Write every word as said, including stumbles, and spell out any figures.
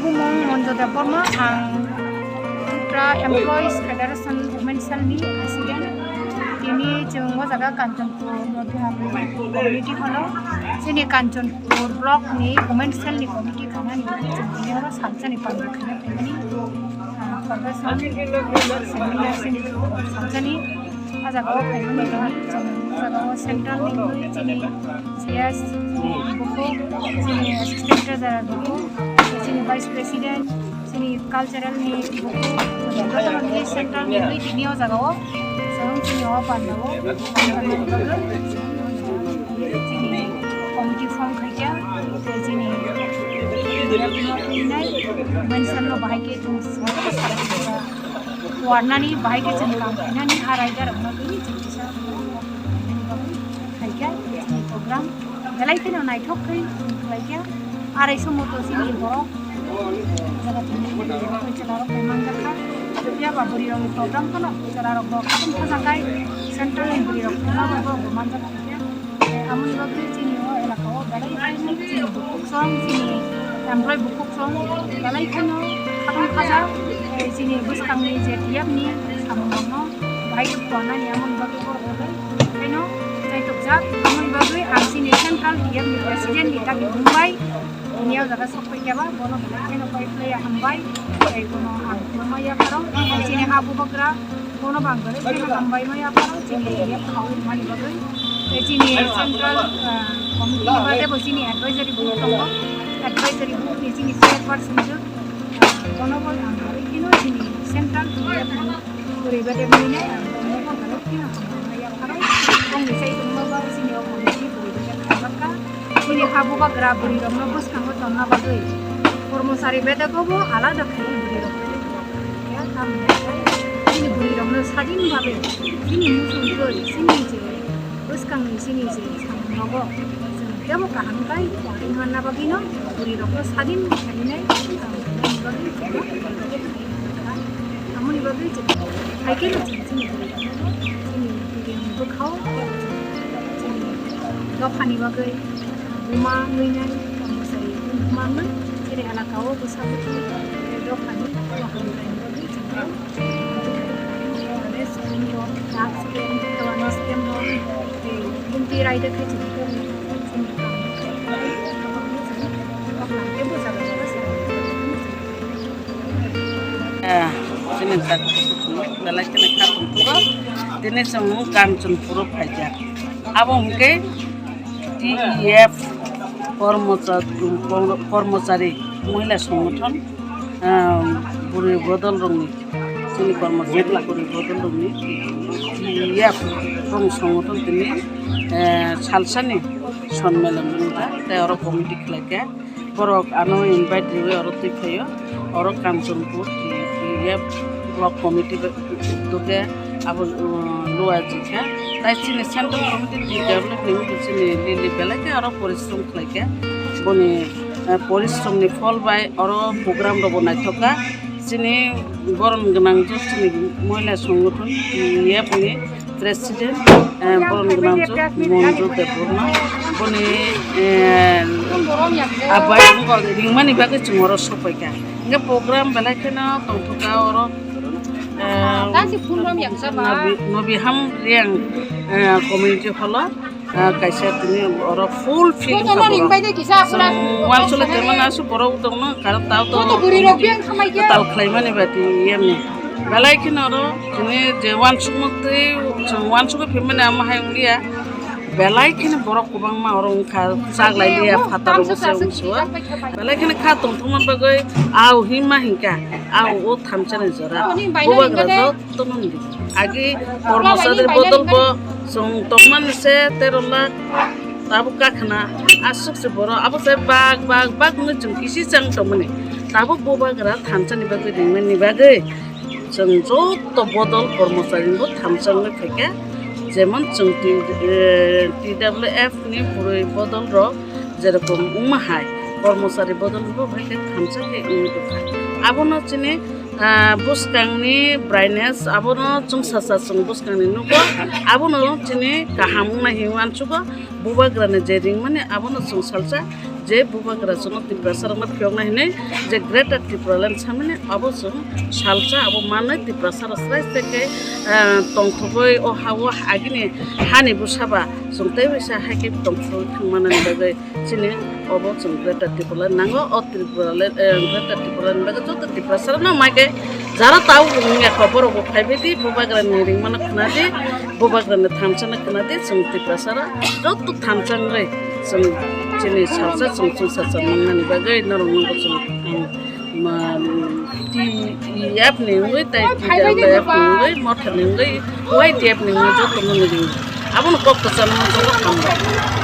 Bumung Monjo Debbarma, ang Tripura Employees Federation Women Cell ni President. Tini chwng o jaga Kanchanpur Nodiham Community Hall o chini Kanchanpur Block ni Women Cell ni committee khanani chwng tini oro salsani panda khana phaimani, ah, federation seminar sini salsani. O jaga o phaimani tini chwng o jaga o central ni wngwi chini C S, chini bukhuk, chini assistant treasurer bukhuk, chini vice president, chini cultural ni bukhuk, chini jotono ni central ni wngwi tini o jaga o chwng chini o panda o chini committee form khaikha, tei chini mention no bahai khe chwng warnani bahai khe chwng kam khainani ha raidarokno tini chwng kisa khaikha chini program belai kheno naithok khe khlaikha. Arai somoto chini borok jaga tini chwlarok bai manjakha. Phiya ba bwrwirokni program phano chwlarok bo khatung khajakai central ni bwrwirok phano bo manjak khaikha. Amoni bagwi chini o elaka o belai kheno chini bukhuk song, chini employee bukhuk song belai kheno khatung khaja, eh, chini bwskangni je T F ni samung rokno bahai khe phuarnani amoni bagwi borok belai kheno chaitokjak. Amoni bagwi ang chini central T F ni president ni dagi mungbai. Tini o jaga sok phai khe ba, bono belai kheno koi phlai ya hambai. Tei bono ang khulumma yapharo, chini ha bubagra, bono bo ang belai kheno hambai ma yapharo, chini yapharo mani bagwi. Tei chini central, ah, committee ni bagwi bo chini advisory board tongo. Advisory board ni chini chairperson jo, ah, bono bo ang belai kheno chini central T F ni Bwrwi bedek nini ang tongmung kok belai kheno hamjakma yapharo. Bongni sai tongma ba chini o committee bwrwi bedek khajakka. Chini ha bubagra bwrwirokno bwskango tonna bagwi kormochari bedego bo alada khlaiwi bwrwirokno ya tamni chini bwrwirokno sadin bagwi chini muchungtwi chini je bwskangni chini je samung nogo chwng teibo kaham khe tongwi manna bagwino bwrwirokno sadin khlainai ang bagwi. Amoni bagwi chwng hai khe chwng chini bwrwirokno chini bwkhao chini dophani bagwi buma wngwi nai kormochari wngma wngwi chini elaka o bwsa bwtwi dophani dophani bagwi chwng Awareness camp rok, drugs camp, awareness camp rok, tei bumti raida khe chini khe chini kok lang khe bo jaga jaga se. Eh, chini tak belai kheno kha tongthok o, tini chwng Kanchanpur o phaijak. Abo hwnkhe T E F kormocha-, kormochari mohila songothon, ah, bwrwi bodol rokni, chini kormochari bwrwi bodol rokni T E F rong songothon tini, eh, salsani sonmelan wngkha, tei oro committee khlaikha. Borok ano invite riwi oro twi phaio. Oro Kanchanpur T E F block committee bai duke abo, uh, luaji kha. Tai chini central committee T W ni chini lili belai khe oro porishrom khlai kha. Boni, uh, porishrom ni phol bai oro program rok bo naithok kha. Chini borom gwnang jwk chini mohila songothon T E F ni President, eh, borom gwnang jwk Monju Debbarma, boni, eh, abai wngkha ringmani bagwi chwng oro sokphaikha. Hwnkhe program belai kheno tongthokha oro, eh, Nobi-, Nobiham Reang, eh, community hall o, ah, kaisa tini oro full field wngkha borok. Chwng uansukle tongmani aswk borok tongno, karon tao to tal khlaimani ba tini yemni. Belai kheno oro tini je uansukmung twi chwng uansukgwi phaimani amo hai wngliya. Belai kheno borok kwbangma oro wngkha, chak lai liya, phataro bo se wngsuo. Belai kheno kha tongthokma bagwi au hinma hinkha, au o thamsani jora. Bubagra jottono wngdi. Agi kormochari bodol bo chwng tongmani se tero lakh, tabuk kakhna aswk se borok, abo se bak, bak, bak wngwi chwng kisi chang tongmani. Tabuk bubagra thamsani bagwi ringmani bagwi. Chwng joto bodol kormochari bo thamsa wngwi phaikha, jemon chwng T-, eh, T W F ni bwrwi bodol rok jerokom wngma hai, kormochari bodol bo hai khe thamsa khe wngwi tongkha. Abono chini, ah, bwskangni brightness abono chwngsacha chwng bwskangni nugo, abono chini kaham wngna hinwi uansugo, bubagrani je ringmani abono chwng salsa Je bubagra chwngno Tiprasa rokno phiyokna hinwi je Greater Tipraland samani abo chwng salsa abo manwi Tiprasa rok srai srai khe, ah, tongthogwi o ha-o agini hani bwsaba chwng tei waisa hai khe tongthogwi thangmanani bagwi chini obo chwng Greater Tipraland nango. O Tipraland, eh, Greater Tipraland bagwi joto Tiprasa rokno mai khe jara tao wngya kho borok bo phaibai di bubagra ni ringmano khna di. Bubagrani thansa no khna di, chwng Tiprasa rok joto thansa wngwi chwng chini salsa chwng chwngsa chwng mangnani bagwi norok no bo chwng ang ma T E F ni wngwi tei T P L F ni wngwi Motha ni wngwi Y T F ni wngwi joto no wngwi abono kok kwchangma joto hambai.